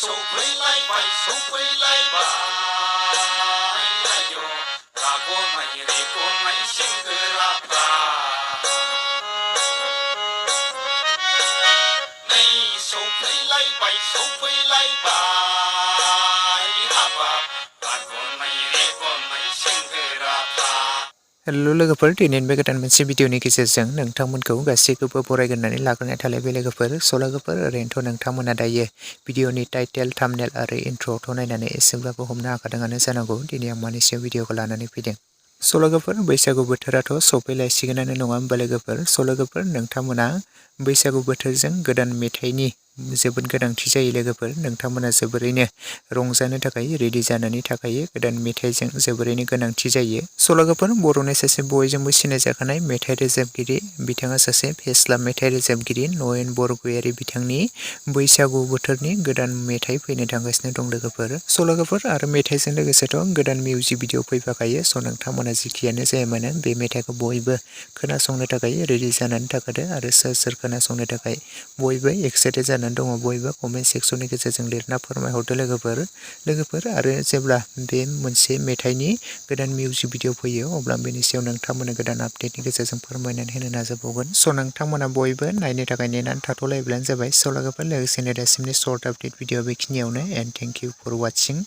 सौफैलायबाय सौफैलायबाय आयौ राग'नाय रेग'नाय सेंग्राफ्रा नै सौफैलायबाय सौफैलायबाय हाबाब राग'नाय रेग'नाय सेंग्राफ्रा। हेलो लोगोफोर, दिनैनि बे गोदान मोनसे भिडिअनि गेजेरजों नोंथांमोनखौ गासैखौबो बरायग्रोनानै लाग्रोनाय थालायबाय लोगोफोर। लोगोफोर ओरैनोथ' नोंथांमोना दायो भिडिअनि टाइटेल, थाम्बनेल आरो इन्ट्र'आवथ' नायनानै एसेब्लाबो हमनो हाखादोंआनो जानांगौ दिनै आं मानि सायाव भिडिअखौ लानानै फैदों। लोगोफोर, बैसागु बोथोराथ' सफैलायसिगोनानो नङा होमबा लोगोफोर। लोगोफोर, नोंथांमोना बैसागु बोथोरजों गोदान मेथाइनि जोबोद गोनांथि जायो लोगोफोर। नोंथांमोना जोबोरैनो रंजानो थाखाय रेडि जानानै थाखायो। गोदान मेथाइजों जोबोरैनो गोनांथि जायो। लोगोफोर, बर'नि सासे बयजोंबो सिनायजाखानाय मेथाइ रोजाबगिरि, बिथाङा सासे फेस्ला मेथाइ रोजाबगिरि नयन बरगयारि, बिथांनि बैसागु बोथोरनि गोदान मेथाइ फैनो थांगासिनो दं लोगोफोर। लोगोफोर, आरो मेथाइजों लोगोसेथ' गोदान मिउजिक भिडिअ फैफाखायो। नोंथांमोना जिखियानो जाया मानो बे मेथाइखौ बयबो खोनासंनो थाखाय रेडि जानानै थाखादो आरो सोर सोर खोनासंनो थाखाय बयबो एक्साइटेड जानानै दङ बयबो कमेन्ट सेक्सननि गेजेरजों लिरना फोरमायहरदो लोगोफोर। आरो जेब्ला बे मोनसे मेथाइनि गोदान मिउजिक भिडिअ फैयो अब्ला बेनि सायाव नोंथांमोना गोदान आपडेटनि गेजेरजों फोरमायनानै होनो नाजाबावगोन। नोंथांमोना बयबो नायनो थाखाय नेनानै थाथ'लायब्लानो जाबाय। लोगोफोर, लोगोसेनो दासिमनि सर्ट आपडेट भिडिअ बेखिनियावनो, एन्ड थेंक इउ फर वाचिं।